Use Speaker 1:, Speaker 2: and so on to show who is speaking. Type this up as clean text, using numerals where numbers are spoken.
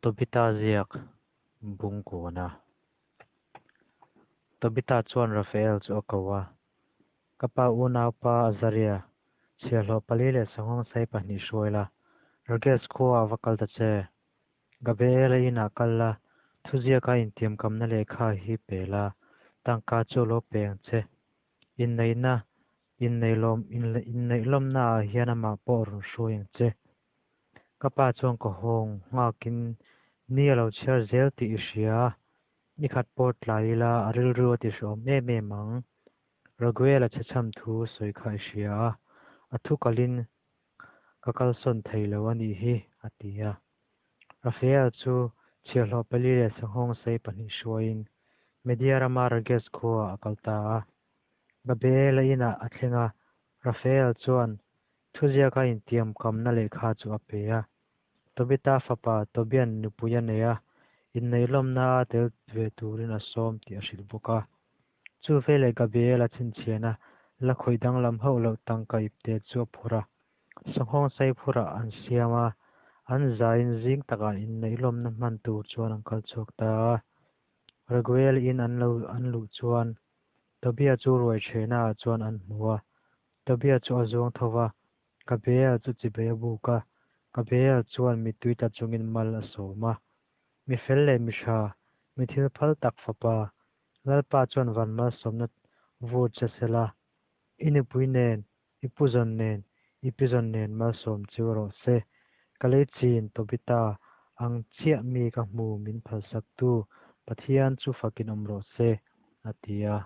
Speaker 1: Tobita ziak Bungkawna. Tobita chuan Raphael chu a ko a, Ka pa unaupa Azaria, chhiahhlawh pali leh sanghawng sei pahnih hruai la, Rages khuaah va kal ta che. Gabriela inah kal la, thuziaka intiamkamna lehkha hi pe la, tangka chu a lo pe ang che. Inneihna, inneilawm, inneih lawmnaah hian amah pawh rawn hruai ang che. Ka pa chuan ka hawng nghakin ni a lo chhiar zel tih i hria a, ni khat pawh tlai ila a rilru a tihrehawm em em ang. Raguel-a chhechham thu sawi kha i hria a, a thu kalin ka kalsawn thei lo a nih hi, a ti a. Raphael chu chhiahhlawh pali leh sanghawng sei pahnih hruaiin Media rama Rages khuaah a kal ta a. Gabriel-a inah a thleng a, Raphael chuan Thuziaka intiamkamna lehkha chu a pe a. Tobita fapa Tobian nupui a nei a, inneih-lawmna a tel ve turin a sawm tih a hrilh bawk a. Chu veleh Gabriel-a chhinchhiahna la khawih danglam hauh loh tangka ipte chu a phur a. Sanghawng sei phurah an siam a, an zaiin zing takah inneih-lawmna hman tur chuan an kal chhuak ta a. Raguel in an lo an luh chuan Tobia chu ruai ṭhehnaah chuan an hmu a. Tobia chu a zuang tho va, Gabriel chu chibai a buk a. Gabriel chuan mittui tla chungin mal a sawm a. Mi fel leh mi tha, mi thil phal tak fapa, Lalpa chuan van malsawmna vur che sela, i nupui nen, i puzawn nen, i pizawn nen malsawm chu rawh se. Ka lei chin Tobita ang chiah mi ka hmu min phalsaktu Pathian chu fakin awm rawh se, a ti a.